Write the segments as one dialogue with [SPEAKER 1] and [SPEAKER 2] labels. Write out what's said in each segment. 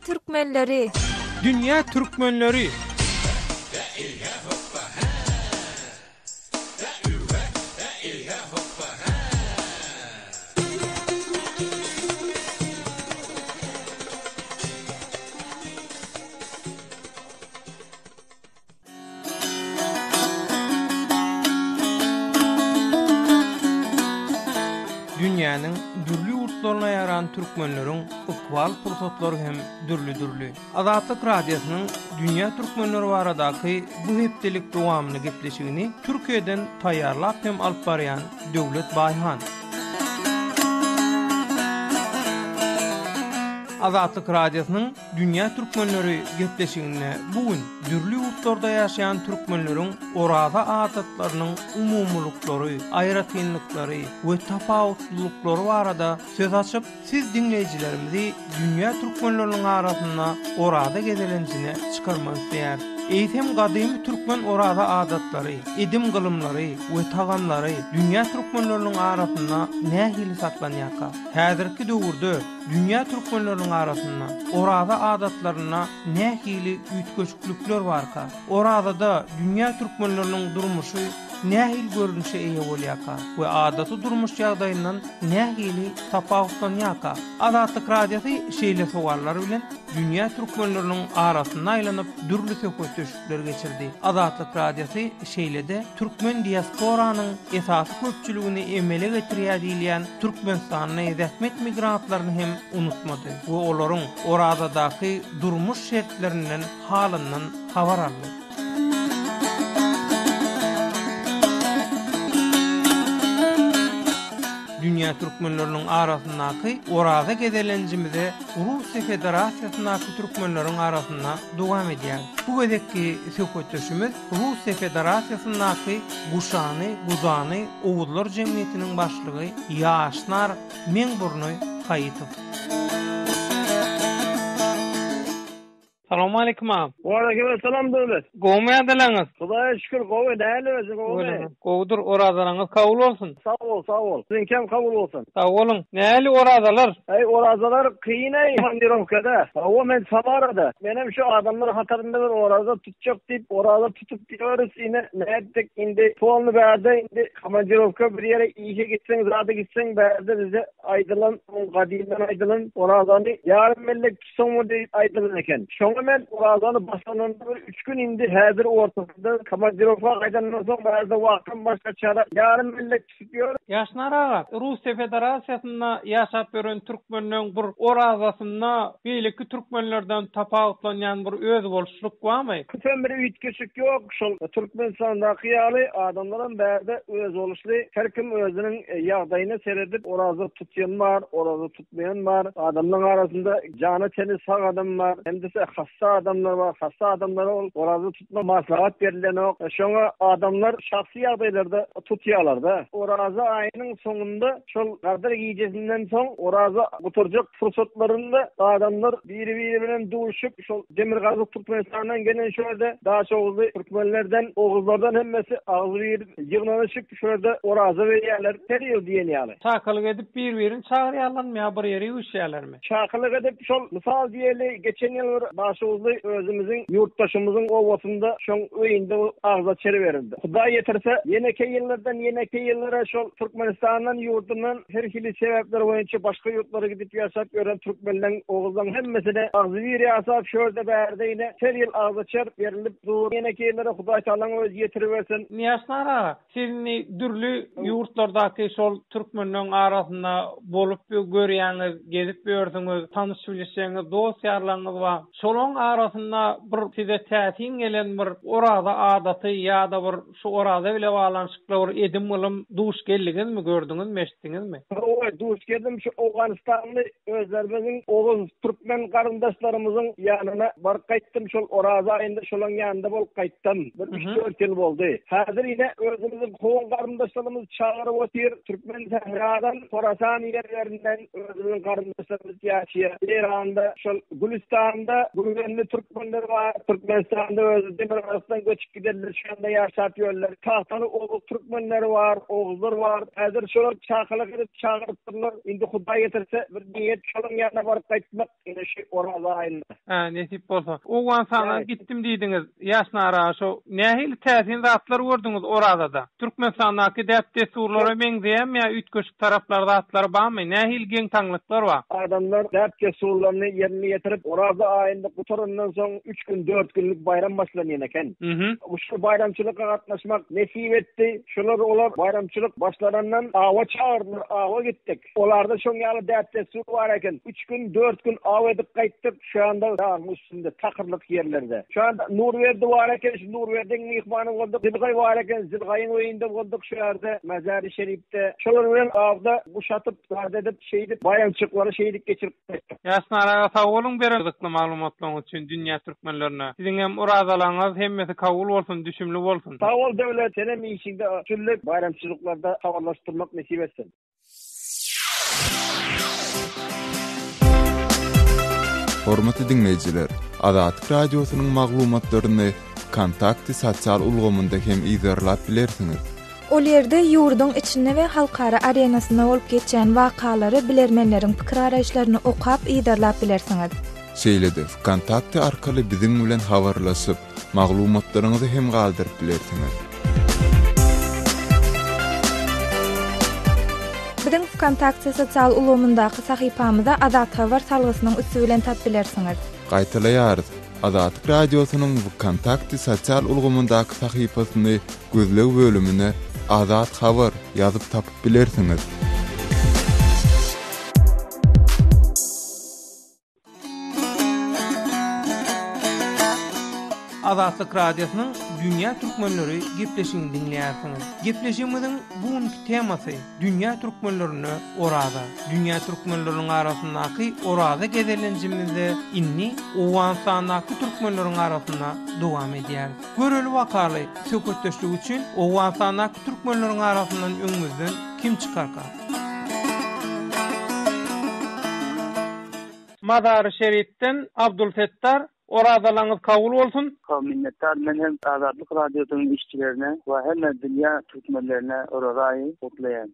[SPEAKER 1] türkmenleri!
[SPEAKER 2] Dünýä türkmenleri! Dünýäniň dürli ýurtlaryna ýaran türkmenleriň ykbal pursatlary hem dürli-dürli. Azatlyk Radiosynyň Dünýä türkmenleri baradaky bu hepdelik dowamly gepleşigini Türkiýeden taýýarlap hem alyp barýan Döwlet Baýhan. Azatlyk Radiosynyň Dünýä türkmenleri gepleşiginde bu gün dürli ýurtlarda ýaşaýan türkmenleriň oraza adatlarynyň umumylyklary, aýratynlyklary we tapawutlylyklary barada söz açyp, siz diňleýjilerimizi dünýä türkmenleriniň arasynda oraza gezelenjine çykarmak isleýäris. Eýsem gadymy türkmen oraza adatlary, edim-gylymlary we tagamlary dünýä türkmenleriniň arasynda nähili saklanýarka? Häzirki döwürde Dünýä türkmenleriniň arasynda oraza adatlarynda nähili üýtgeşiklikler barka? Orazada dünýä türkmenleriniň durmuşy nähili görnüşe eýe bolýarka we adaty durmuş ýagdaýyndan nähili tapawutlanýarka? Azatlyk Radiosy şeýle sowallar bilen dünýä türkmenleriniň arasynda aýlanyp dürli söhbetdeşlikler geçirdi. Azatlyk Radiosy şeýle-de türkmen diasporanyň esasy köpçüligini emele getirýär diýilýän türkmenistanly zähmet migrantlaryny hem unutmady we olaryň Orazadaky durmuş şertlerinden, halyndan habar aldy. Dünýä türkmenleriniň arasyndaky Oraza gezelenjimize Russiýa Federasiýasyndaky türkmenleriň arasynda dowam edýär. Bu gezekki söhbetdeşimiz Russiýa Federasiýasyndaky Guşany, Guzany oguzlar jemgyýetiniň başlygy Ýaşnar Meňburny Haýytow. Salowmaleýkim agam.
[SPEAKER 3] Waleýkim essalam Döwlet.
[SPEAKER 2] Gowumy ýagdaýlaryňyz?
[SPEAKER 3] Hudaýa şükür gowy, nähili özüň gowumy?
[SPEAKER 2] Gowudyr, orazalaryňyz kabul bolsun.
[SPEAKER 3] Sag bol, sag bol. Siziňkem kabul bolsun.
[SPEAKER 2] Sag boluň. Nähili orazalar?
[SPEAKER 3] Äý orazalar kyn-äý komandirowkada. Hawa men Samarada. Menem şu adamlar hatarynda bir oraza tutjak diýip oraza tutup ýörüs ine nätdik indi polny bärde indi komandirowka bir ýere işe gitseň zada gitseň bärde bize aýdylan gadymdan aýdylan orazany ýarym mellek tutsaňmy diýip aýdylan eken. Şoňa men orazany basanymda bir üç gün indi häzir ortasynda komandirowka gaýdandan soň bärde wagtym başga çara ýarym mellek tutup ýörün.
[SPEAKER 2] Ýaşnar aga, Russiýa Federasiýasynda ýaşap ýören türkmenleň bir orazasynda beýleki türkmenlerden tapawutlanýan bir özboluşlyk barmy?
[SPEAKER 3] Köpem bir üýtgeşik ýok. Şol Türkmenistandaky ýaly adamlaram bärde özboluşly her kim özüniň ýagdaýyna seredip oraza tutýan bar, oraza tutmaýan bar. Adamlaryň arasynda jany-teni sag adam bar, hem-de hassa adamlar bar. Hassa adamlara ol oraza tutmak maslahat berilenok. Şoňa adamlar şahsy ýagdaýlarda tutýarlar-da. Oraza aýynyň soňunda şol Gadyr gijesinden soň oraza gutarjak pursatlarynda adamlar biri-biri bilen duşup, şol Demirgazyk Türkmenistandan gelen şu ýerde daşoguzly türkmenlerden, oguzlardan hemmesi agzybir ýygnanyşyp şu ýerde oraza berýärler her ýyl diýen ýaly.
[SPEAKER 2] Çakylyk edip bir-birini çagyrýarlarmy ýa bir ýere üýşýärlermi?
[SPEAKER 3] Çakylyk edip şol mysal diýeli geçen ýyl bir daşoguzly özümiziň ýurtdaşymyzyň obasynda şoň öýünde agzaçar berildi. Hudaý ýetirse ýeneki ýyllardan ýeneki ýyllara şol Türkmenistandan ýurdundan her hili sebäpler boýunça başga ýurtlara gidip ýaşap ýören türkmenleň oguzlaň hemmesine agzybir ýaşap şu ýerde bärde ine her ýyl agzaçar berilip dur ýeneki ýyllara Hudaý Tagalaň özi ýetiribersin.
[SPEAKER 2] Nyýaznar aga, siz indi dürli ýurtlardaky şol türkmenleň arasynda bolup görýäňiz, gezip ýörsüňiz, tanyş-bilişleriňiz, dost-ýarlaryňyz bar. Şolaň arasynda bir size täsin gelen bir oraza adaty ýa-da bir şu oraza bile baglanyşykly bir edim-gylym duş geldiňizmi, gördüňizmi, eşitdiňizmi?
[SPEAKER 3] Hawa, duş geldim. Şu owganystanly özlerimiziň oguz türkmen garyndaşlarymyzyň ýanyna baryp gaýtdym. Şol oraza aýynda şolaň ýanynda bolup gaýtdym. Bir üç-dört ýyl boldy. Häzir ine özümiziň kowum-garyndaşlarymyz çagyryp otyr. Türkmen sähradan, Horasan ýerlerinden özümiziň garyndaşlarymyz ýaşaýar. Eýranda şol Gülüstanda, Gürgenli. Tejenli türkmenler bar. Türkmenistanda özi demirgazykdan göçüp gidenler şu ýanda ýaşap ýörler. Tagtaly oguz türkmenleri bar, oguzlar bar. Häzir şolar çakylyk edip çagyrypdyrlar. Indi Hudaý getirse bir niýet şolaryň ýanyna baryp gaýtmak ine şu Oraza aýynda.
[SPEAKER 2] Hä, nesip bolsa. Owganystana gitdim diýdiňiz, Ýaşnar aga, şo nähili täsin zatlar gördüňiz Orazada? Türkmenistandaky däp-dessurlara meňzeýärmi ýa üýtgeşik taraplary zatlary barmy? Nähili geň-taňlyklar bar?
[SPEAKER 3] Adamlar däp-dessurlaryny ýerine ýetirip, Oraza aýynda gutarandan soň üç gün, dört günlük baýram başlanýan eken. Şu baýramçylyga gatnaşmak nesip etdi. Şolar olar baýramçylyk başlanandan awa çagyrdylar, awa gitdik. Olarda şoň ýaly däp-dessur bar eken. Üç gün, dört gün aw edip gaýtdyk. Şu ýanda dagyň üstünde, takyrlyk ýerlerde. Şu ýanda Nurberdi bar eken, şu Nurberdiň myhmany bolduk. Zilgaý bar eken, Zilgaýyň öýünde bolduk şu ýerde, Mazary-Şeripde. Şolar bilen awda guş atyp, zat edip, şeýdip, baýramçylyklary şeýdip geçirip gaýtdyk.
[SPEAKER 2] Ýaşnar aga sag boluň beren gyzykly maglumatlaryňyz üçin dünýä türkmenlerine. Siziň hem orazalaňyz hemmesi kabul bolsun, düşümli bolsun.
[SPEAKER 3] Sag bol Döwlet, senem işiňde üstünlik, baýramçylyklarda habarlaşyp durmak nesip etsin.
[SPEAKER 1] Hormatly diňleýjiler, Azatlyk Radiosynyň maglumatlaryny Wkontakte sosial ulgamynda hem yzarlap bilersiňiz.
[SPEAKER 4] Ol ýerde ýurduň içinde we halkara arenasynda bolup geçýän wakalary, bilermenleriň pikir-garaýyşlaryny okap, yzarlap bilersiňiz.
[SPEAKER 1] Şeýle-de Wkontakte arkaly biziň bilen habarlaşyp, Maglumatlaryňyzy hem galdyryp bilersiňiz.
[SPEAKER 4] Biziň Wkontakte sosial ulgamyndaky sahypamyza Azathabar salgysynyň üsti bilen tap bilersiňiz.
[SPEAKER 1] Gaýtalaýarys, Azatlyk Radiosynyň Wkontakte sosial ulgamyndaky sahypasyny gözleg bölümine Azat Habar ýazyp tapyp bilersiňiz.
[SPEAKER 2] Azatlyk Radiosynyň Dünýä Türkmenleri gepleşigini diňleýärsiňiz. Gepleşigimiziň bu günki temasy Dünýä türkmenlerinde Oraza. Dünýä türkmenleriniň arasyndaky Oraza gezelenjimizde indi Owganystandaky türkmenleriň arasynda dowam edýäris. Göreli wakaly söhbetdeşlik üçin Owganystandaky türkmenleriň arasyndan öňümizden kim çykarka? Mazary-Şerifden Abdulsetdar, Orazalaňyz kabul bolsun!
[SPEAKER 5] Sag minnetdar men hem Azatlyk radiosynyň işçilerine we hemme dünýä türkmenlerine Oraza aýy gutlaýan.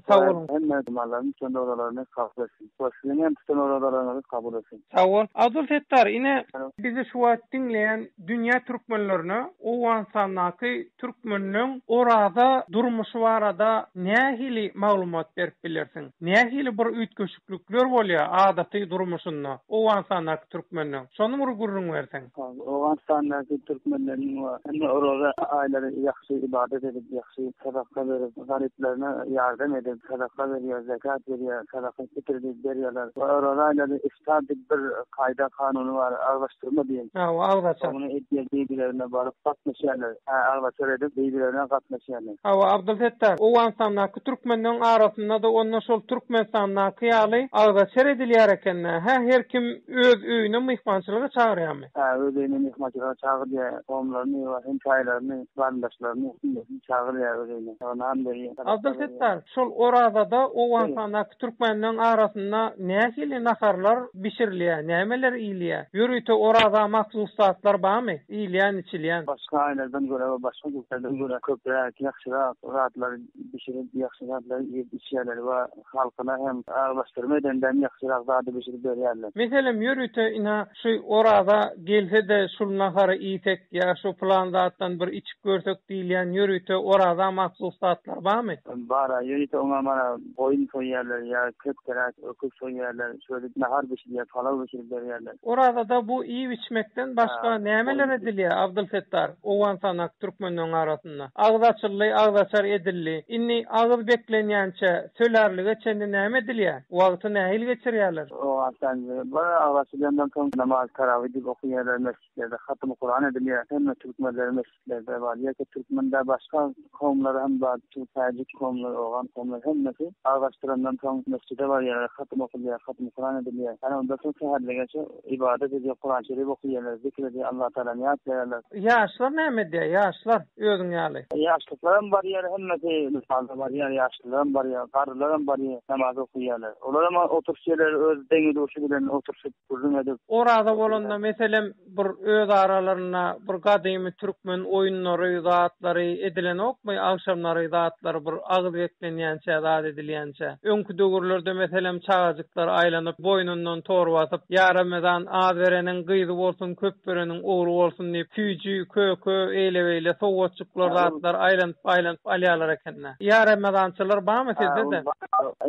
[SPEAKER 2] Sag boluň.
[SPEAKER 5] Hemme musulmanlaryň tutan orazalaryny kabul etsin. We siziň hem tutan orazalaryňyzy kabul etsin.
[SPEAKER 2] Sag bol. Abdulsetdar ine bizi şu wagt diňleýän dünýä türkmenlerine Owganystandaky Türkmenleň oraza durmuşy barada nähili maglumat berip bilersiň? Nähili bir üýtgeşiklikler bolýar adaty durmuşynda Owganystandaky türkmenleň? Şony bir gürrüň berseň.
[SPEAKER 5] Owganystandaky türkmenleriniň we hemme oraza aýlary ýagşy ybadat edip, ýagşy sadaka berip, garyplaryna ýardam edip, sadaka berýär, zekat berýär, sadaka fitr diýip berýärler. We oraza aýlary iftar diýip bir kaýda kanuny bar, agzaşdyrma diýen.
[SPEAKER 2] Hawa, agzaçar.
[SPEAKER 5] Muny edýär bibilerine baryp gatnaşýarlar. Hä, agzaçar edip bibilerine gatnaşýarlar.
[SPEAKER 2] Hawa, Abdylsetdar, Owganystandaky türkmenleň arasynda-da onda şol Türkmenistandaky ýaly agzaçar edilýär eken-dä, hä, her kim öz öýüne myhmançylyga çagyrýarmy?
[SPEAKER 5] Hä, öz öýüne myhmançylyga çagyrýar, gomlaryny we hemsaýalaryny, garyndaşlaryny hemmesini çagyrýar öz öýüne. Nan berýär, sadaka berýär.
[SPEAKER 2] Abdylsetdar, şol orazada Owganystandaky türkmenleň arasynda nähili naharlar bişirilýär, nämeler iýilýär? Ýörite oraza mahsus zatlar barmy, iýilýän-içilýän?
[SPEAKER 5] Başga aýlardan görä we başga günlerden görä köpräk, ýagşyrak zatlar bişirip, ýagşy zatlar iýip içýärler we halkyna hem aglaşdyrma edende hem ýagşyrak zady bişirip berýärler.
[SPEAKER 2] Meselem, ýörite ynha şu oraza gelse-de şul nahary iýsek ýa şu pylan zatdan bir içip görsek diýilýän ýörite oraza mahsus zatlar barmy?
[SPEAKER 5] Bar-a, ýörite oňa mana goýun soýýarlar ýa kepderäk öküz soýýarlar, şöyle nahar bişirýär, palaw bişirip berýärler.
[SPEAKER 2] Orazada bu iýip-içmekden başga nämeler edilýär, Abdylsetdar, Owganystandaky türkmenleriň arasynda? Agyz açyldy, agzaçar edildi. Indi agyz beklenýänçä, sölärlige çenli näme edilýär? Wagty nähili geçirýärler?
[SPEAKER 5] Owganystanda bir agyz açylýandan soň namaz tarawy diýip okaýarlar mesjitlerde, hatym Kuran edilýär. Hemme türkmenler mesjitlerde bar. Ýeke türkmen däl, başga kowumlar hem bar, täjik kowumlary, owgan kowumlary hemmesi agyz açdyrandan soň mesjide barýarlar, hatym okulýar, hatym Kuran edilýär. Ana ondan soň säherligeçe ybadat edýär, Kuran şerif okaýarlar, zikr edýär, Allatagalany ýatlaýarlar.
[SPEAKER 2] Ýaşlar näme edýär, ýaşlar, özüň ýaly?
[SPEAKER 5] Ýaşlyklar hem barýar, hemmesi namaza barýar, ýaşlylar hem barýar, garrylar hem barýar, namaz okaýarlar. Olar hem oturyş ýerleri öz deňi-duşy bilen oturyşyp, gürrüň edip.
[SPEAKER 2] Oraza bolanda, meselem. meselem, bir öz aralarynda bir gadymy türkmen oýunlary zatlary edilenokmy agşamlary zatlary bir agyz beklenýänçä zat edilýänçä. Öňki döwürlerde meselem çagajyklar aýlanyp boýnundan torba asyp ýa Ramazan az bereniň gyzy bolsun köp bereniň ogly bolsun diýip süýji köke eýle beýle sowgatjyklar zatlar aýlanyp aýlanyp alýalar ekendä. Ýa Ramazançylar barmy sizde-de?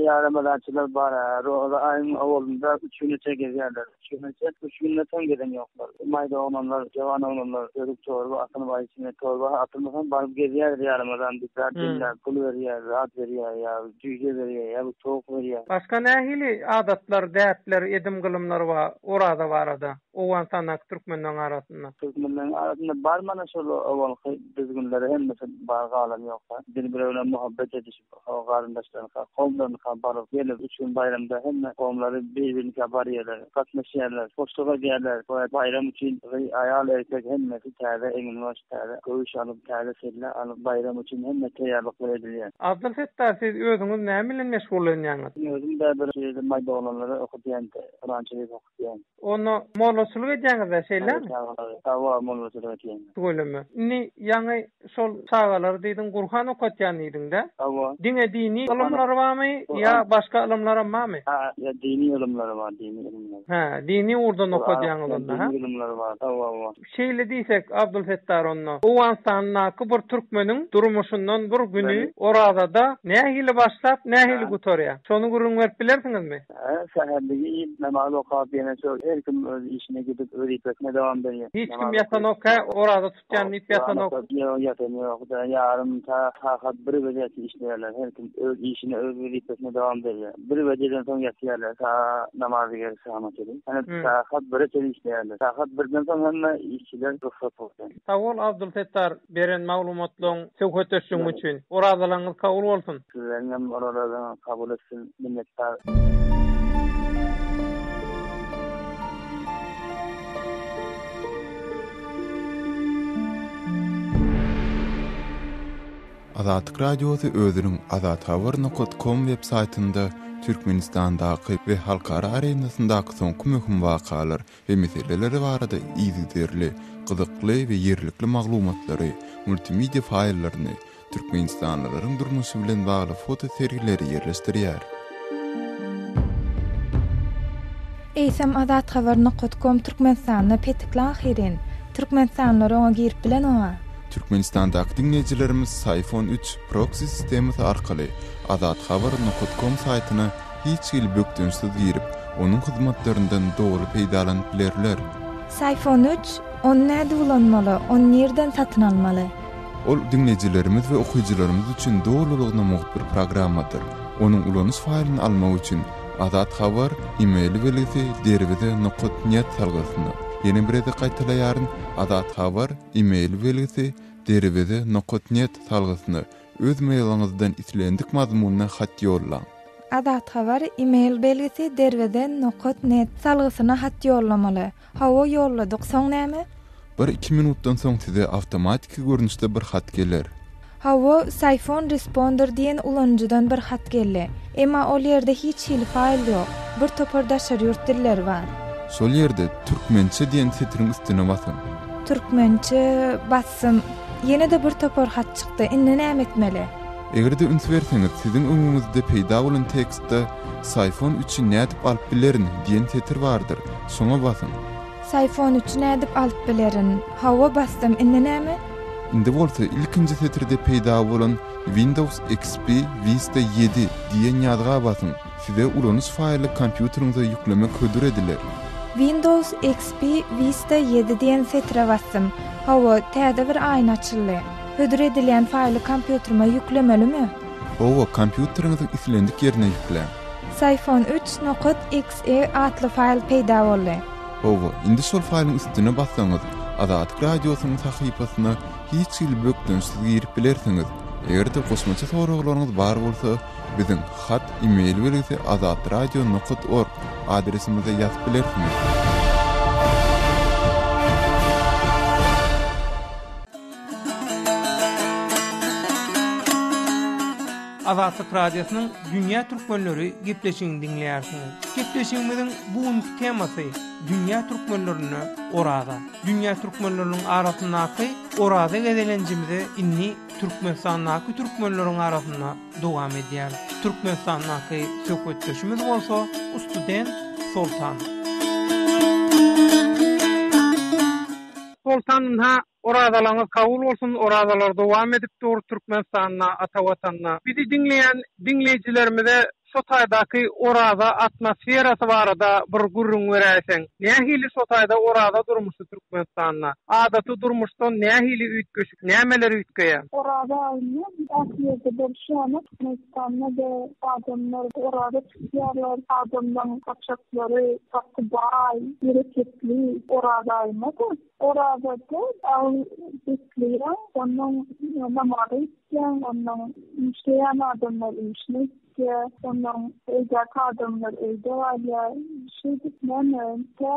[SPEAKER 5] Ýa Ramazançylar bar roza aýyň owalynda üç güneçe gezýärler. Üç güneçe, üç günden soň gezen ýoklar. Maýda oglanlar, jowan oglanlar çörek çorba atynyp aý içine torba atylmasam baryp gezýär ýaramadan bir zat jemläp pul berýär, zat berýär ýa jüýje berýär ýa bir towuk berýär.
[SPEAKER 2] Başga nähili adatlar, däpler, edim-gylymlar bar Oraza barada Owganystandaky türkmenleň arasynda?
[SPEAKER 5] Türkmenleň arasynda bar mana şol owalky düzgünleri hemmesi bar galan ýok-da. Bir-biri bilen muhabbet edişip. Garyndaşlaryňka, kowumlaryňka baryp gelip, üç gün baýramda hemme kowumlary bir-birinikä barýarlar, gatnaşýarlar, hoşluk edýärler. Bu baýram üçin aýal-erkek hemmesi täze eginbaş, täze köwüş alyp, täze selle alyp, baýram üçin hemme taýýarlyklar edilýär.
[SPEAKER 2] Abdyl Setdar, siz özüňiz näme bilen meşgullanýaňyz?
[SPEAKER 5] Men özüm-de bir şeýle maýda oglanlara okadýan, Kuran şerif okadýan.
[SPEAKER 2] Onda mollaçylyk edýäňiz-dä, şeýlemi?
[SPEAKER 5] Hawa, mollaçylyk edýän.
[SPEAKER 2] Tüweleme. Indi ýaňy şol çagalary diýdiň, Gurhan okatýan diýdiň-dä?
[SPEAKER 5] Hawa.
[SPEAKER 2] Diňe dini ylymlary barmy ýa başga ylymlaram barmy?
[SPEAKER 5] Hä, ýa dini ylymlary bar, dini ylymlary.
[SPEAKER 2] Hä, dini ugurdan okadýaňyz onda, hä?
[SPEAKER 5] Dini ylymlary bar, hawa, hawa.
[SPEAKER 2] Şeýle diýsek, Abdulsetdar onda, Owganystandaky bir türkmeniň durmuşyndan bir güni Orazada nähili başlap, nähili gutarýar? Şony gürrüň berip bilersiňizmi?
[SPEAKER 5] Hä, säherligi iýip, namaz okap, ýene şo her kim öz işine gidip, wezipesine dowam berýär.
[SPEAKER 2] Hiç kim ýatanok, hä, oraza tutýan diýip ýatanok.
[SPEAKER 5] Ýok, ýatan ýok. Ýarym sagat, bir bejesi işleýärler. Her kim öz işine, öz wezipesine dowam berýär. Bir bejeden soň ýatýarlar, ta namazy gelip şama çenli. Ýöne sagat bire çenli işleýärler. Sagat birden soň hemme işçiler rugsat bolýar.
[SPEAKER 2] Sag bol Abdulsetdar beren maglumatlaryň, söhbetdeşligiň üçin. Orazalaryňyz kabul bolsun!
[SPEAKER 5] Sizleriňem orazaňyz kabul etsin minnetdar.
[SPEAKER 1] Azatlyk Radiosy özüniň azathabar nokat kom web saýtynda Türkmenistandaky we halkara arenasyndaky soňky möhüm wakalar we meseleler barada yzygiderli, gyzykly we ýerlikli maglumatlary, multimedia faýllaryny, türkmenistanlylaryň durmuşy bilen bagly foto sergileri ýerleşdirýär.
[SPEAKER 4] Eýsem Azathabar nokat kom Türkmenistanda petikli ahyryn. Türkmenistanlylar oňa girip bilenoga.
[SPEAKER 1] Türkmenistandaky diňleýjilerimiz Syfon üç proksi sistemasy arkaly Azathabar nokat kom saýtyna hiç hili bökdençsiz girip, onuň hyzmatlaryndan doly peýdalanyp bilerler.
[SPEAKER 4] Syfon üç, ony nädip ulanmaly, ony nirden satyn almaly?
[SPEAKER 1] Ol diňleýjilerimiz we okyjylarymyz üçin dolulygyna mugt bir programmadyr. Onuň ulanyş faýlyny almak üçin Azat Habar e-mail belgisi derweze nokat net salgysyna, ýene bir gezek gaýtalaýaryn, Azat Habar e-mail belgisi derweze nokat net salgysyna öz mailiňizden islendik mazmunda hat ýollaň.
[SPEAKER 4] Azat Habar e-mail belgisi derweze nokat net salgysyna hat ýollamaly. Hawa ýolladyk, soň näme?
[SPEAKER 1] Bir-iki minutdan soň size awtomatiki görnüşde bir hat geler.
[SPEAKER 4] Hawa, Syphon Responder diýen ulanyjydan bir hat geldi. Emma ol ýerde hiç hili faýl ýok. Bir topar daşary ýurt dilleri bar.
[SPEAKER 1] Şol ýerde Türkmençe diýen setiriň üstüne basyň.
[SPEAKER 4] Türkmençe basdym. Ýene-de bir topar hat çykdy. Indi näme etmeli?
[SPEAKER 1] Eger-de üns berseňiz, siziň öňüňizde peýda bolan tekstde Syphon üçi nädip alyp bilerin diýen setir bardyr. Şoňa basyň.
[SPEAKER 4] Syphon üçi nädip alyp bilerin? Hawa, basdym. Indi näme?
[SPEAKER 1] Indi bolsa ilkinji setirde peýda bolan Windows XP Vista ýedi diýen ýazga basyň. Size ulanyş faýly kompýuteriňize ýüklemek hödür ediler.
[SPEAKER 4] Windows XP Vista ýedi diýen setire basdym. Hawa, täze bir aýna açyldy. Hödür edilýän faýly kompýuterime ýüklemelimi?
[SPEAKER 1] Hawa, kompýuteriňiziň islendik ýerine ýükläň.
[SPEAKER 4] Syphon üç nokat XE atly faýl peýda boldy.
[SPEAKER 1] Hawa, indi şol faýlyň üstüne bassaňyz, Azatlyk Radiosynyň sahypasyna hiç hili bökdençsiz girip bilersiňiz. Eger-de goşmaça soraglaryňyz bar bolsa, biziň hat e-mail belgisi azatradio nokat org adresimize ýazyp bilersiňiz.
[SPEAKER 2] Azatlyk Radiosynyň Dünýä Türkmenleri gepleşigini diňleýärsiňiz. Gepleşigimiziň bu günki temasy Dünýä türkmenlerinde Oraza. Dünýä türkmenleriniň arasyndaky Oraza gezelenjimizi indi Türkmenistandaky türkmenleriň arasynda dowam edýäris. Türkmenistandaky söhbetdeşimiz bolsa student Soltan. Soltan ynha Orazalaňyz kabul bolsun orazalar dowam edip dur Türkmenistanda ata watanda. Bizi diňleýän diňleýjilerimize şo taýdaky oraza atmosferasy barada bir gürrüň beräýseň. Nähili şo taýda oraza durmuşy Türkmenistanda? Adaty durmuşdan nähili üýtgeşik, nämeler üýtgeýär?
[SPEAKER 6] Oraza aýynda ähli ýerde bolşy ýaly Türkmenistanda-da adamlar oraza tutýarlar. Adamlaryň saçaklary gaty baý, bereketli oraza aýynda-da. Orazada agyz bekleýäň, onnoň namaza gitýäň, onnoň işleýän adamlar işine gitýär, onnoň öýdäki adamlar öýde galýar. Şeýdip näme, tä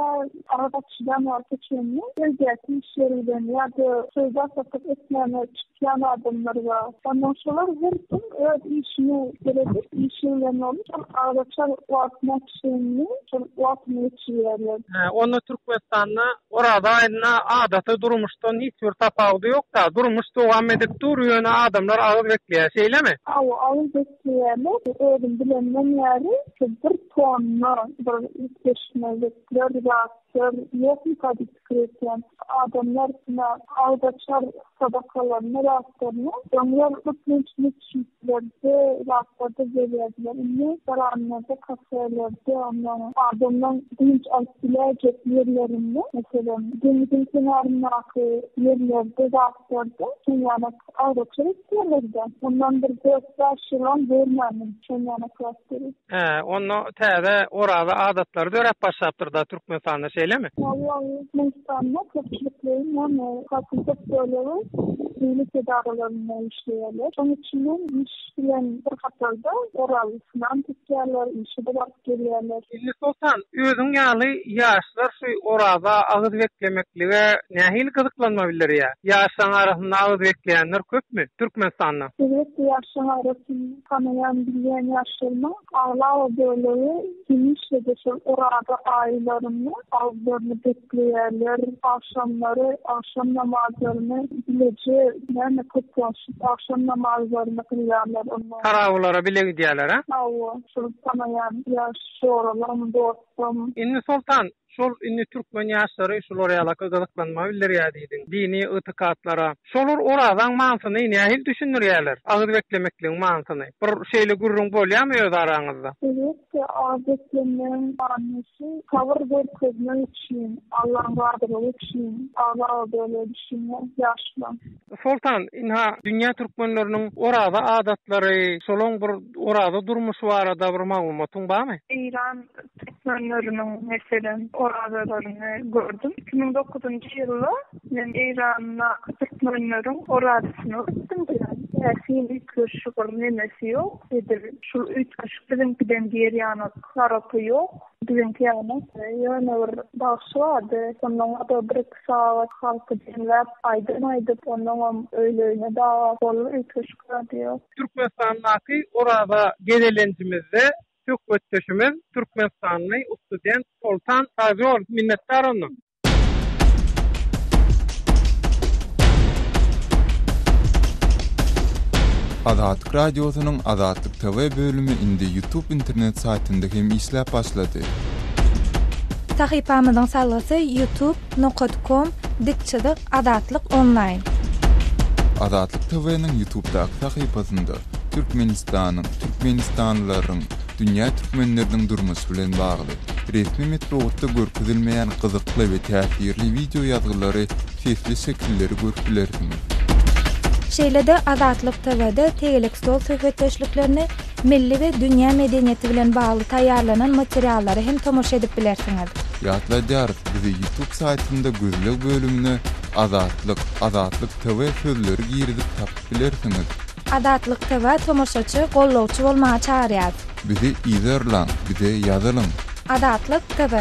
[SPEAKER 6] agyz açylýan wagta çenli öýdäki işler bilen ýa-da söwda-satyk etmäne çykýan adamlar bar. Onnoň şolar her kim öz işine seredip, işi bilen bolup, şol agyz açar wagtyna çenli şol wagtyny geçirýärler.
[SPEAKER 2] Hä, onda Türkmenistanda Oraza aýynda adaty durmuşdan hiç bir tapawudy ýok-da, durmuş dowam edip dur, ýöne adamlar agyz bekleýär, şeýlemi?
[SPEAKER 6] Hawa, agyz bekleýärler. Özüm bilemden bäri şu bir tonna bir üýtgeşmelikler, zatlar ýokmyka diýip pikir edýän. Adamlar ine agzaçar sadakalaryny, zatlaryny öňler köplenç metjitlerde, zatlarda berýärdiler. Indi restoranlarda, kafelerde, ondan adamlaň dynç alyp biläýjek ýerlerinde, meselem, deňziň kenaryndaky ýerlerde, zatlarda şoň ýaly agzaçar etýärler-de. Mundan bir dört-bäş ýylam görmändim şoň ýaly zatlary.
[SPEAKER 2] Hä, onda täze oraza adatlary döräp başlapdyr-da Türkmenistanda, şeýlemi?
[SPEAKER 6] Hawa, Türkmenistanda köpçülikleýin, ýagny halkyň köp bölegi döwlet edaralarynda işleýärler. Şonuň üçinem iş bilen bir hatarda orazasynam tutýarlar, işe-de baryp gelýärler.
[SPEAKER 2] Indi Soltan, özüň ýaly ýaşlar şu oraza agyz beklemeklige nähili gyzyklanma bildirýär? Ýaşlaryň arasynda agyz bekleýänler köpmi Türkmenistanda?
[SPEAKER 6] Elbetde, ýaşlaryň arasynda Tanaýan, bilýän ýaşlarymyň aglaba bölegi hemişe-de şol Oraza aýlarynda agyzlaryny bekleýärler, agşamlary agşam namazlaryny bileje, näme toplanşyp agşam namazlaryny kylýarlar. Onda.
[SPEAKER 2] Tarawylara bile gidýärler-ä?
[SPEAKER 6] Hawa, şol tanaýan ýaş joralarym, dostum.
[SPEAKER 2] Indi Soltan, Şol indi türkmen ýaşlary şular ýalaka gyzyklanma bildirýär diýdiň, dini ygtykatlara. Şolar orazaň manysyny nähili düşündirýärler? Agyz beklemekligiň manysyny. Bir şeýle gürrüň bolýarmy öz araňyzda?
[SPEAKER 6] Elbetde, agyz beklemegiň manysy sabyr görkezmek üçin, Allaň razylygy üçin, aglaba bölegi düşünýär ýaşlar.
[SPEAKER 2] Soltan, ynha, dünýä türkmenleriniň oraza adatlary, şolaň bir oraza durmuşy barada bir maglumatyň barmy?
[SPEAKER 6] Eýran Türkmenleriniň, meselem, orazalaryny gördüm. 2009-njy ýylda men Eýrandaky türkmenleriň orazasyna gitdim. Täsin üýtgeşik bir nemesi ýok. Edil şul üýtgeşik biziňkiden diýer ýaly tarapy ýok. Biziňki ýaly. Ýöne bir bagşy bardy. Ondan-da bir-iki sagat halky jemläp aýdym aýdyp, onnoňam öýli-öýüne dagap boldy. Üýtgeşik zady ýok.
[SPEAKER 2] Türkmenistandaky oraza gezelenjimizde Söhbetdeşimiz türkmenistanly student Soltan Sagjow minnetdar ondan.
[SPEAKER 1] Azatlyk Radiosynyň Azatlyk TV bölümi indi YouTube internet saýtynda hem işläp başlady.
[SPEAKER 4] Sahypamyzyň salgysy youtube nokat kom dik çyzyk azatlyk onlaýn.
[SPEAKER 1] Azatlyk TV-niň YouTubedaky sahypasynda Türkmenistanyň, türkmenistanlylaryň, dünýä türkmenleriniň durmuşy bilen bagly, resmi metbugatda görkezilmeýän gyzykly we täsirli wideo ýazgylary, sesli şekilleri görüp bilersiňiz.
[SPEAKER 4] Şeýle-de Azatlyk TW-de tegelek stol söhbetdeşliklerini, milli we dünýä medeniýeti bilen bagly taýýarlanan materiallara hem tomaşa edip bilersiňiz.
[SPEAKER 1] Ýatladýarys, bizi YouTube saýtynda gözleg bölümine Azatlyk, Azatlyk TV sözleri girizip tapyp bilersiňiz.
[SPEAKER 4] Azatlyk TV tomaşaçy, gollawçy bolmaga çagyrýar.
[SPEAKER 1] Bizi yzarlaň, bize ýazylyň.
[SPEAKER 4] Azatlyk TV.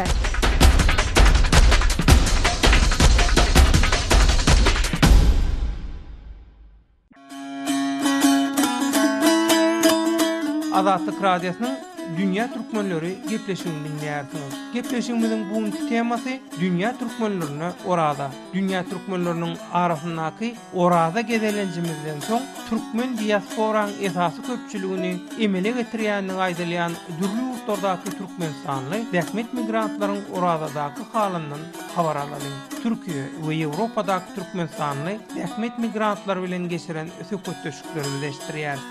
[SPEAKER 2] Azatlyk Radiosynyň Dünýä Türkmenleri gepleşigini diňleýärsiňiz. Gepleşigimiziň bu günki temasy Dünýä türkmenlerinde Oraza. Dünýä türkmenleriniň arasyndaky Oraza gezelenjimizden soň türkmen diasporaň esasy köpçüligini emele getirýändigi aýdylýan dürli ýurtlardaky türkmenistanly zähmet migrantlaryň Orazadaky halyndan habar alalyň. Türkiýe we Ýewropadaky türkmenistanly zähmet migrantlary bilen geçiren söhbetdeşliklerimizi eşitdirýäris.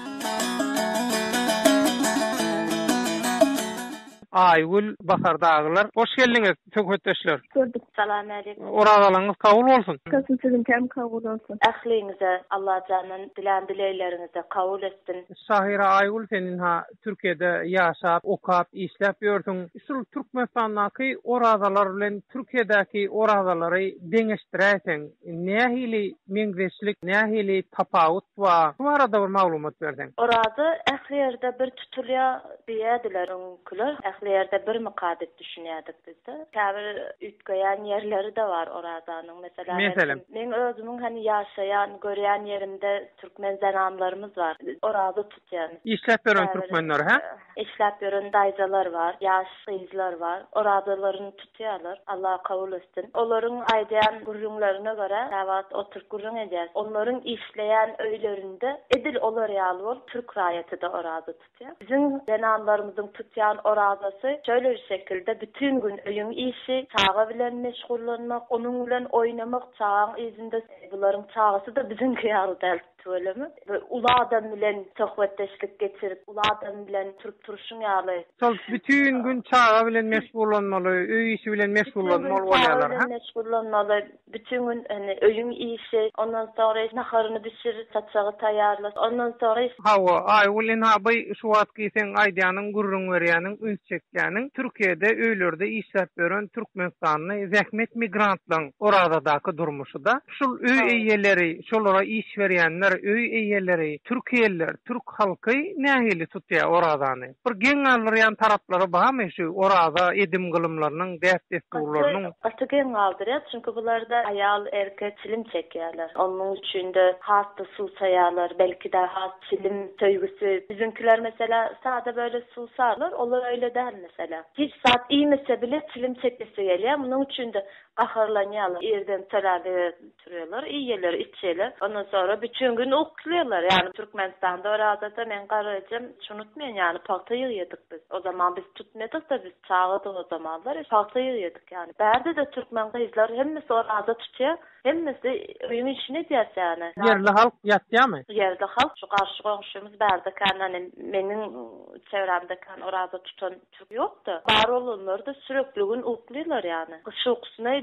[SPEAKER 2] Aýgül, Bahar dagylar, hoş geldiňiz söhbetdeşler.
[SPEAKER 6] Gördük.
[SPEAKER 7] Salam älik.
[SPEAKER 2] Orazalaryňyz kabul bolsun.
[SPEAKER 6] Kasym siziňkem kabul bolsun.
[SPEAKER 7] Ähliňize Allajandan dilän dilegleriňizi kabul etsin.
[SPEAKER 2] Şahyra Aýgül sen ynha Türkiýede ýaşap, okap, işläp ýörsüň. Şul Türkmenistandaky orazalar bilen Türkiýedäki orazalary deňeşdiräýseň, nähili meňzeşlik, nähili tapawut bar? Şu barada bir maglumat berseň.
[SPEAKER 7] Oraza ähli ýerde bir tutulýar diýýärdiler öňküler. Ähli ýerde birmika diýip düşünýärdik bizde. Käbir üýtgeýän ýerleri-de bar orazanyň. Meselem,
[SPEAKER 2] Meselem?
[SPEAKER 7] meň özümiň hani ýaşaýan, görýän ýerimde türkmen zenanlarymyz bar. Oraza tutýan.
[SPEAKER 2] Işläp ýören türkmenler, hä?
[SPEAKER 7] Işläp ýören daýzalar bar, ýaş gyzlar bar. Orazalaryny tutýarlar. Allah kabul etsin. Olaryň aýdýan gürrüňlerine görä, käwagt oturyp gürrüň edýäris. Olaryň işleýän öýlerinde edil olar ýaly bolup türk raýaty-da oraza tutýar. Biziň zenanlarymyzyň tutýan orazasy şöyle bir şekilde, bütin gün öýüň işi, çaga bilen meşgullanmak, onuň bilen oýnamak, çagaň yzynda, bularyň çagasy-da biziňki ýaly däl. Tüweleme. Bir uly adam bilen söhbetdeşlik geçirip, uly adam bilen turup-turşuň ýaly.
[SPEAKER 2] Şol bütin gün çaga bilen meşgullanmaly, öý işi bilen meşgullanmaly bolýarlar,
[SPEAKER 7] hä? Bütin gün çaga bilen meşgullanmaly, bütin gün indi öýüň işi, ondan soňra naharyny bişir, saçagy taýýarla, ondan soňra.
[SPEAKER 2] Hawa, Aýgül ynha by şu wagtky seň aýdýanyň, gürrüň berýäniň, üns çekýäniň Türkiýede öýlerde işläp ýören türkmenistanly zähmet migrantlaň Orazadaky durmuşy-da. Şul öý eýeleri, şolara iş berýänler, öý eýeleri, türkiýeliler, türk halky nähili tutýar orazany? Bir geň galdyrýan taraplary barmy şu oraza edim-gylymlarynyň, däp-dessurlarynyň?
[SPEAKER 7] Gaty geň galdyrýar, çünki bularda aýal, erkek çilim çekýärler. Onuň üçin-de has-da suwsaýarlar, belki-de has çilim söýgüsi. Biziňkiler mesela sada böyle suwsarlar, olar öýle däl mesela. Hiç zat iýmese bile çilim çekesi gelýär, munuň üçin-de Gaharlanýarlar. Irden töläge turýarlar, iýýärler, içýärler. Ondan soňra bütin gün uklaýarlar. Ýagny Türkmenistanda orazada meň garryjam hiç unutmaýan, ýagny pagta ýygýardyk biz. O zaman biz tutmadyk-da, biz çagadyk o zamanlar. Pagta ýygýardyk ýagny. Bärde-de türkmen gyzlar hemmesi oraza tutýar. Hemmesi öýüň işini edýär ýagny.
[SPEAKER 2] Ýerli halk ýatýarmy?
[SPEAKER 7] Ýerli halk şu garşy goňşymyz bärde kän, ýagny meniň çevremde kän oraza tutan Türk ýok-da, bar bolanlar-da sürekli gün uklylar ýany. Gyş ukusyna edýärler.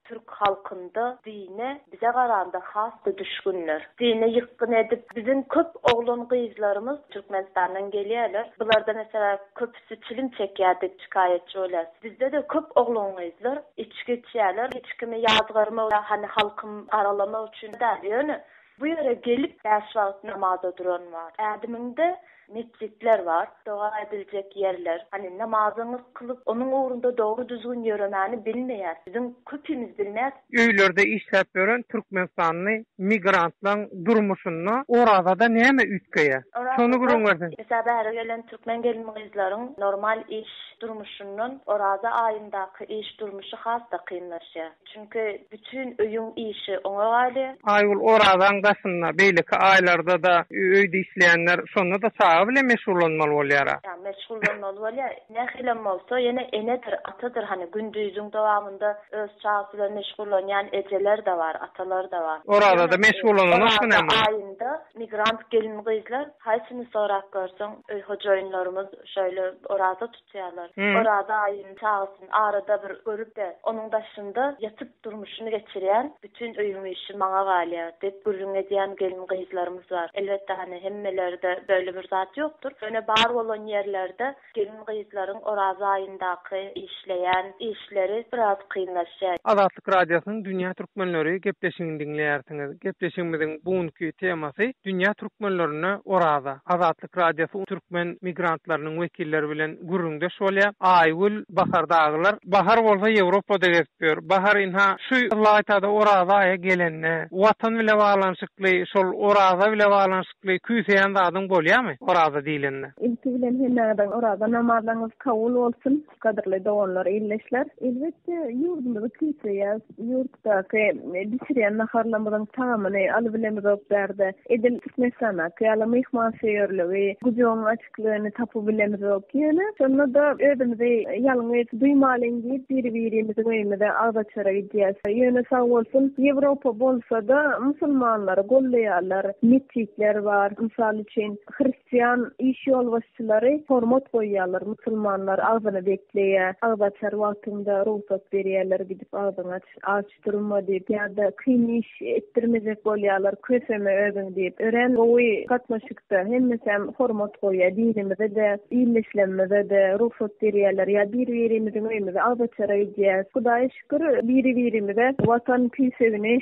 [SPEAKER 7] Türk halkynda dine bize garanda has-da düşgünler. Dine ýykgyn edip, biziň köp oglan-gyzlarymyz Türkmenistandan gelýärler. Bularda meselä köpüsi çilim çekýär diýip şikaýatçy bolýar. Bizde-de köp oglan-gyzlar içgi içýärler. Hiç kimi ýazgarmak, hany halkym garalamak üçin däl. Ýöne bu ýere gelip bäş wagt namaza duran bar. Ädimiňde Metjitler bar, doga ediljek ýerler. Hany, namazyňy kylyp, onuň ugrunda dogry-düzgün ýöremäni bilmeýäs. Biziň köpimiz bilmeýäs.
[SPEAKER 2] Öýlerde işläp ýören türkmenistanly migrantlaň durmuşynda orazada näme üýtgeýär? Şony gürrüň berseň.
[SPEAKER 7] Mesela bäri gelen türkmen gelin-gyzlaryň normal iş durmuşyndan oraza aýyndaky iş durmuşy has-da kynlaşýar. Çünki bütin öýüň işi oňa galýar.
[SPEAKER 2] Aýgül orazaň daşynda beýleki aýlarda-da öýde işleýänler şonda-da çaga bilen meşgullanmaly bolýar-a.
[SPEAKER 7] Ýa, meşgullanmaly bolýar. Nähilem bolsa, ýene enedir, atadyr, hany gündiziň dowamynda öz çagasy bilen meşgullanýan ejeler-de bar, atalar-da bar.
[SPEAKER 2] Orazada meşgullananokmy
[SPEAKER 7] näme? Oraza aýynda migrant gelin-gyzlar haýsyny sorap görseň, öý hojaýynlarymyz şeýle oraza tutýarlar. Oraza aýyny çagasyny arada bir görüp-de, onuň daşynda ýatyp durmuşyny geçirýän, bütin öýüň işi maňa galýar diýip gürrüň edýän gelin-gyzlarymyz bar. Elbetde, hany hemmelerde böyle bir zat ýokdur. Ýöne bar bolan ýerlerde gelin-gyzlaryň Oraza aýyndaky işleýän işleri biraz kynlaşýar.
[SPEAKER 2] Azatlyk Radiosynyň Dünýä Türkmenleri gepleşigini diňleýärsiňiz. Gepleşigimiziň bu günki temasy Dünýä Türkmenlerinde Oraza. Azatlyk Radiosy türkmen migrantlarynyň wekilleri bilen gürrüňdeş bolýar. Aýgül, Bahar dagylar. Bahar bolsa Ýewropada gezip ýör. Bahar ynha şu ylaýtada Oraza aýy gelende, Watan bile baglanyşykly. baglanyşykly, şol oraza bile baglanyşykly küýseýän zadyň bolýarmy, oraza diýlende?
[SPEAKER 8] Ilki bilen hemmäňiziň oraza namazlaryňyz kabul bolsun, gadyrly doganlar, ildeşler. Elbetde, ýurdumyzy küýseýäs. Ýurtdaky bişirýän naharlarymyzyň tagamyny alybilemizok bärde. Edil Türkmenistandaky ýaly myhmansöýerligi, gujagyň açyklygyny tapybilemizok. Ýöne şonda-da özümizi ýalňyz duýmalyň diýip, biri-birimiziň öýümize agzaçara gidýäs. Ýöne sag bolsun, Ýewropa bolsa-da musulmanlary goldaýarlar. Metjitler bar. Mysal üçin, hristian iş ýolbaşçylary hormat goýýarlar. Musulmanlar agzyny bekleýär. Agzaçar wagtyňda rugsat berýärler gidip agzyňy aç. Aç durma diýip ýa-da kyn iş etdirmejek bolýarlar, köseme özüň diýip. Örän gowy gatnaşykda, hemmesem hormat goýýar, dinimize-de, ildeşlerimize-de rugsat berýärler ýa bir-birimiziň öýümize agzaçara gidýäs. Hudaýa şükür, biri-birimize Watan küýsegini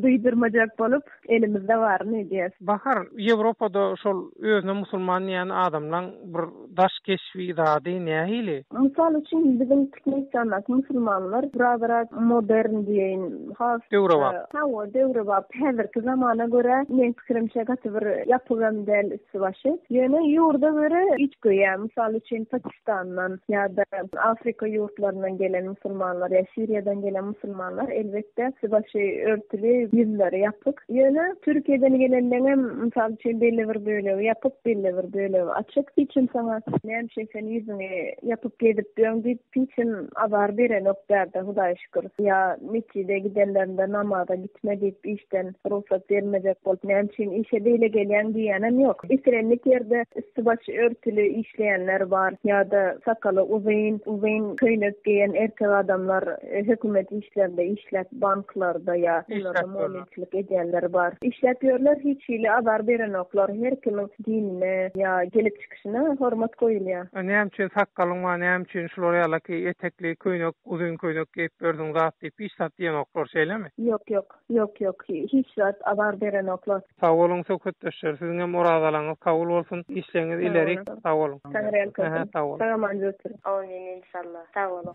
[SPEAKER 8] duýdurmajak bolup, elimizde baryny edýäs.
[SPEAKER 2] Bahar, Ýewropada şol özüne musulman diýýän adamlaň bir daş keşbi zady nähili?
[SPEAKER 8] Mysal üçin biziň Türkmenistandaky musulmanlar birazrak modern diýeýin, has
[SPEAKER 2] Döwrebap.
[SPEAKER 8] Hawa, döwrebap. Häzirki zamana görä meň pikirimçe gaty bir ýapygam däl üsti-başy. Ýöne ýurda görä üýtgeýär. Mysal üçin Pakistandan ýa-da Afrika ýurtlaryndan gelen musulmanlar ýa Siriýadan gelen musulmanlar elbetde üsti-başy örtüli, ýüzleri ýapyk. Ýöne Türkiýeden gelenleňem mysal üçin belli bir bölegi ýapyk, belli bir bölegi açyk. Hiç kim saňa näme üçin sen ýüzüňi ýapyp gezip ýöň diýip hiç kim azar berenok bärde Hudaýa şükür. Ýa metjide gidenlerinde namaza gitme diýip işden rugsat bermejek bolup näme üçin işe beýle gelýäň diýýänem ýok. Islendik ýerde üsti-başy örtüli işleýänler bar ýa-da sakaly uzyn, uzyn köýnek geýen erkek adamlar hökümet işlerinde işläp banklarda ýa şularda mugallymçylyk edýänler bar. Işläp ýörler hiç hili azar berenoklar her kimiň dinine ýa gelip çykyşyna hormat goýulýar.
[SPEAKER 2] Näme üçin sakgalyň bar näme üçin şular ýalaky etekli köýnek uzyn köýnek geýip ýörsüň zat diýip hiç zat diýenoklar şeýlemi?
[SPEAKER 8] Ýok ýok ýok ýok hiç zat azar berenoklar.
[SPEAKER 2] Sag boluň söhbetdeşler siziňem orazalaňyz kabul bolsun işleňiz ilerik sag boluň.
[SPEAKER 8] Taňryýalkasyn.
[SPEAKER 2] Sag boluň.
[SPEAKER 8] Sag aman oturyň.
[SPEAKER 7] Amin inşallah. Sag boluň.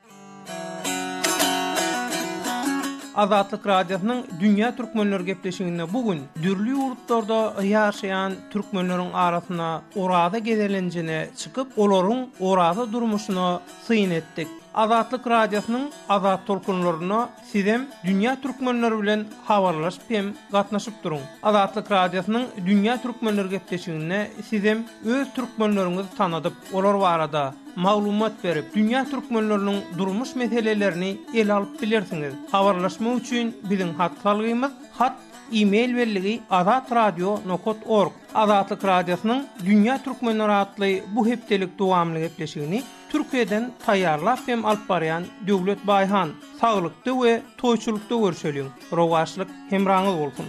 [SPEAKER 2] Azatlyk Radiosynyň Dünýä Türkmenleri gepleşiginde bu gün dürli ýurtlarda ýaşaýan türkmenleriň arasyna Oraza gezelenjine çykyp, olaryň Oraza durmuşyna syn etdik. Azatlyk Radiosynyň Azat tolkunlarynda sizem Dünýä Türkmenleri bilen habarlaşyp hem gatnaşyp duruň. Azatlyk Radiosynyň Dünýä Türkmenleri gepleşiginde sizem öz türkmenleriňizi tanadyp, olar barada maglumat berip, dünýä türkmenleriniň durmuş meselelerini ele alyp bilersiňiz. Habarlaşmak üçin biziň hat salgymyz, hat, e-mail belligi azatradio nokat org. Azatlyk Radiosynyň Dünýä Türkmenleri atly bu hepdelik dowamly gepleşigini Türkiýeden taýýarlap hem alyp barýan Döwlet Baýhan. Saglykda we toýçulykda görşeliň! Rowaçlyk hemraňyz bolsun!